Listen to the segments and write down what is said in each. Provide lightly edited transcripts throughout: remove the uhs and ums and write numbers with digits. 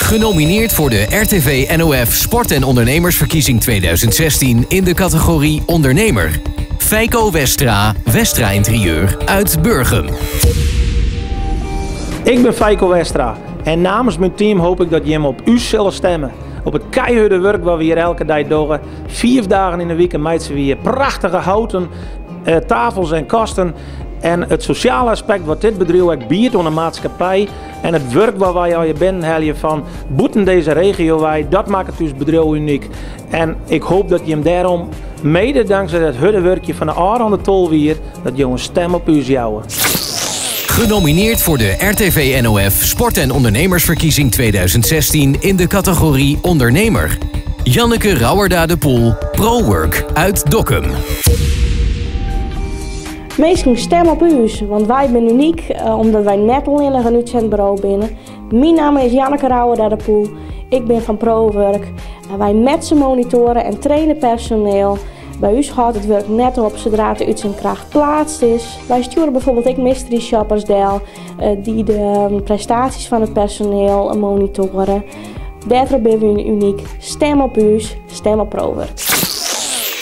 Genomineerd voor de RTV NOF Sport en Ondernemersverkiezing 2016 in de categorie Ondernemer. Feiko Westra, Westra Interieur uit Burgum. Ik ben Feiko Westra en namens mijn team hoop ik dat jim op u zullen stemmen. Op het keiharde werk wat we hier elke dag doen. 5 dagen in de week maken we hier prachtige houten tafels en kasten. En het sociale aspect wat dit bedrijf ook biedt aan de maatschappij. En het werk waar wij al je binnen van boeten deze regio wij, dat maakt het dus bedrijf uniek. En ik hoop dat je hem daarom, mede dankzij het harde werkje van de Arend de Tolwier, dat je een stem op u jouwen. Genomineerd voor de RTV NOF Sport- en Ondernemersverkiezing 2016 in de categorie Ondernemer. Janneke Rauwerda de Poel, ProWork uit Dokkum. Meestal stem op u, want wij zijn uniek omdat wij net alleen een uitzendbureau binnen. Mijn naam is Janneke Rauwerda de Poel, ik ben van ProWork. Wij met z'n monitoren en trainen personeel. Bij u gaat het werk net op zodra de uitzendkracht geplaatst is. Wij sturen bijvoorbeeld ook mystery shoppers deel, die de prestaties van het personeel monitoren. Daarvoor ben we uniek. Stem op u, stem op ProWork.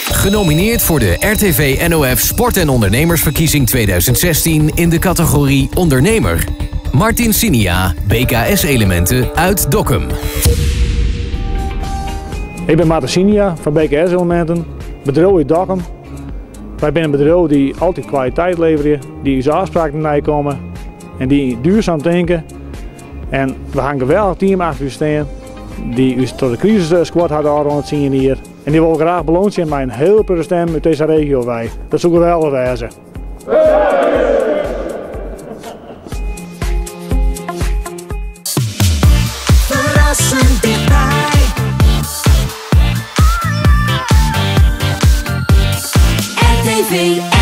Genomineerd voor de RTV NOF Sport- en Ondernemersverkiezing 2016 in de categorie Ondernemer. Martin Sinia, BKS Elementen uit Dokkum. Ik ben Martin Sinia van BKS Elementen, bedrijf uit Dokkum. Wij zijn een bedrijf die altijd kwaliteit levert, die onze afspraken nakomen en die duurzaam denken. En we hebben een geweldig team achter u staan, die u tot de crisis squad had al rond het zien hier. En die wil graag beloond zijn met een heel veel stem uit deze regio wij. Dat zou geweldig wezen. Verrassend dichtbij. RTV.